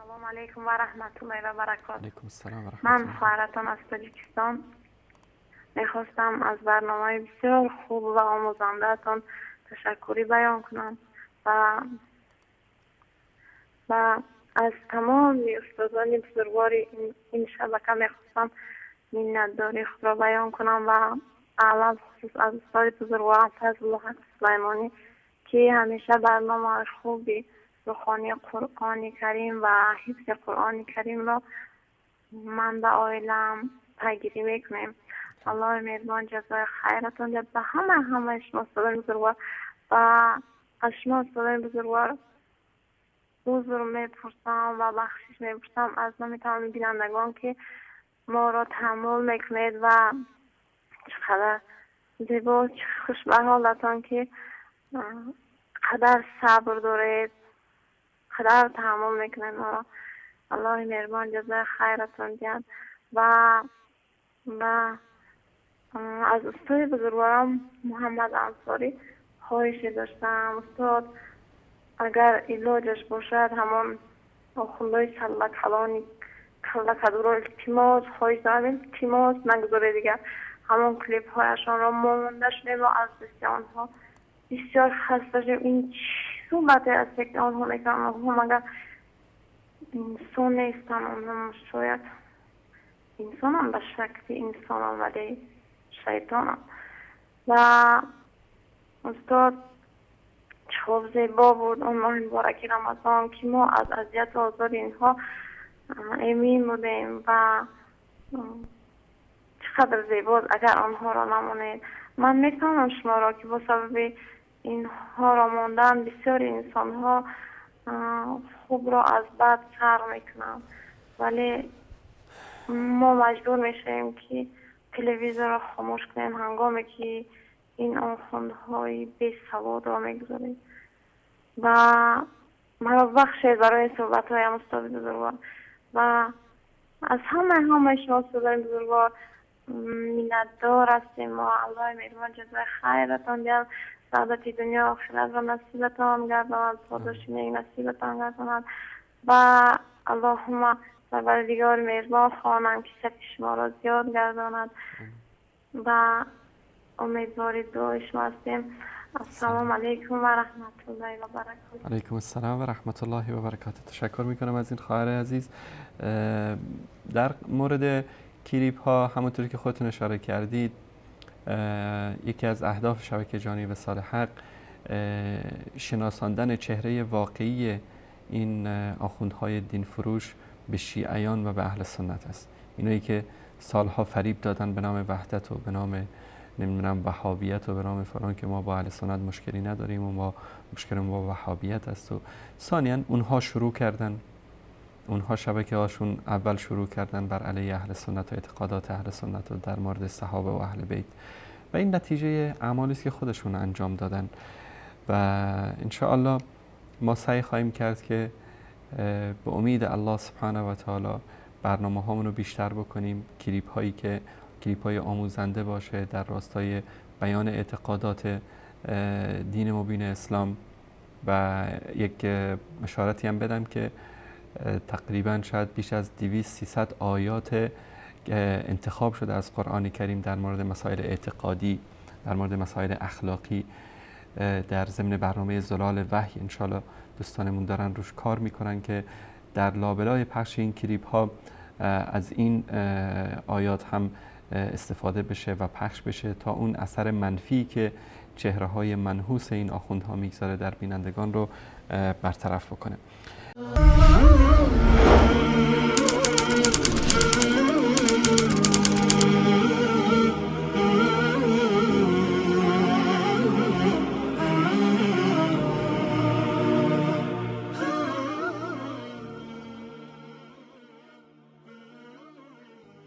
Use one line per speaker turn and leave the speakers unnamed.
Ассалому алайкум ва раҳматуллоҳи ва баракотуҳ.
Алайкум ассалом ва
Ман
раҳматуллоҳ.
Хоҳаратон аз Тоҷикистон мехостам аз барномаи бисёр хуб ва омӯзандаатон ташаккурӣ баён кунам ва аз тамоми устодони бузургвори ин шабака мехостам миннатдории худро баён кунам ва алалхусус аз устоди бузургворам Фазлуллоҳ Сулаймонӣ, ки ҳамеша барномаи хуби рухонии Қуръони Карим ва ҳифзи Қуръони Каримро ман ба оилаам пайгирӣ мекунем. Аллоҳи меҳрубон ҷазои хайратон диҳад ба ҳамаи шумо, устодони бузургвор, ва аз шумо, устодони бузургвор, узр мепурсам ва бахшиш мепурсам аз номи тамоми бинандагон, ки моро таҳаммул мекунед. Ва чӣ қадар зебо, чӣ хушбаҳолатон, ки қадар сабр доред, қадар таҳаммул мекунед моро. Аллоҳи меҳрубон ҷазои хайратон диҳад. Ва аз устоди бузургворам Муҳаммад Ансорӣ хоҳише доштам: устод, агар илоҷаш бошад, ҳамон охундои саллакалони каллакадуро, илтимос, хоҳиш дорам, илтимос, нагузоред дигар ҳамон клипҳояшонро. Монда шудем ва аз дасти онҳо бисёр хаста шудем. Ин чӣ суҳбате аст, ки онҳо мекунанд? Онҳо магар инсон нестанд? Онҳо шояд инсонам, ба шакли инсонам, вале шайтонам. Ва устод, чӣ хуб, зебо буд он моҳи мубораки Рамазон, ки мо аз азияту озори инҳо эмин будем. Ва чӣ қадр зебост, агар онҳоро намонед. Ман мефаҳмам шуморо, ки бо сабаби инҳоро мондан бисёри инсонҳо хубро аз бад фарқ мекунанд, вале мо маҷбур мешавем, ки телевизорро хомӯш кунем, ҳангоме ки ин охундҳои бесаводро мегузорем. Ва маро бахшед барои суҳбатҳоям, устоди бузургвор. Ва аз ҳамаи шумо, устодони бузургвор, миннатдор ҳастем мо. Аллоҳи меҳрубон ҷазои хайратон диҳад, саодати дунё охиратро насибатон гардонад, подоши нек насибатон гардонад. Ва Аллоҳума Парвардигори меҳрубон хонам, ки сафи шуморо зиёд гардонад, ва умедвори дуои шумо ҳастем. Ассалому алайкум ва раҳматуллоҳи ва баракотуҳ.
Алайкум ассалом ва раҳматуллоҳи ва баракотуҳ. Ташаккур мекунам аз ин хоҳари азиз. Дар мورид کلیپ ها، همونطور که خودتون اشاره کردید، یکی از اهداف شبکه جهانی وصال حق شناساندن چهره واقعی این آخوندهای دین فروش به شیعیان و به اهل سنت است. اینایی که سالها فریب دادن به نام وحدت و به نام نمیدونم وهابیت و به نام فلان، که ما با اهل سنت مشکلی نداریم و ما مشکل با وهابیت است. و ثانیا اونها شروع کردن، اونها شبکه هاشون اول شروع کردن بر علیه اهل سنت و اعتقادات اهل سنت و در مورد صحابه و اهل بیت، و این نتیجه اعمالی است که خودشون انجام دادن. و انشاءالله ما سعی خواهیم کرد که به امید الله سبحانه و تعالی برنامه هامون رو بیشتر بکنیم، کلیپ هایی که کلیپ های آموزنده باشه در راستای بیان اعتقادات دین مبین اسلام. و یک اشارتی هم بدم که تقریبا شاید بیش از 200-300 آیات انتخاب شده از قرآن کریم در مورد مسائل اعتقادی، در مورد مسائل اخلاقی، در ضمن برنامه زلال وحی انشالله دوستانمون دارن روش کار میکنن که در لابلای پخش این کلیپ ها از این آیات هم استفاده بشه و پخش بشه تا اون اثر منفی که چهره های منحوس این آخوندها میگذاره در بینندگان رو برطرف بکنه.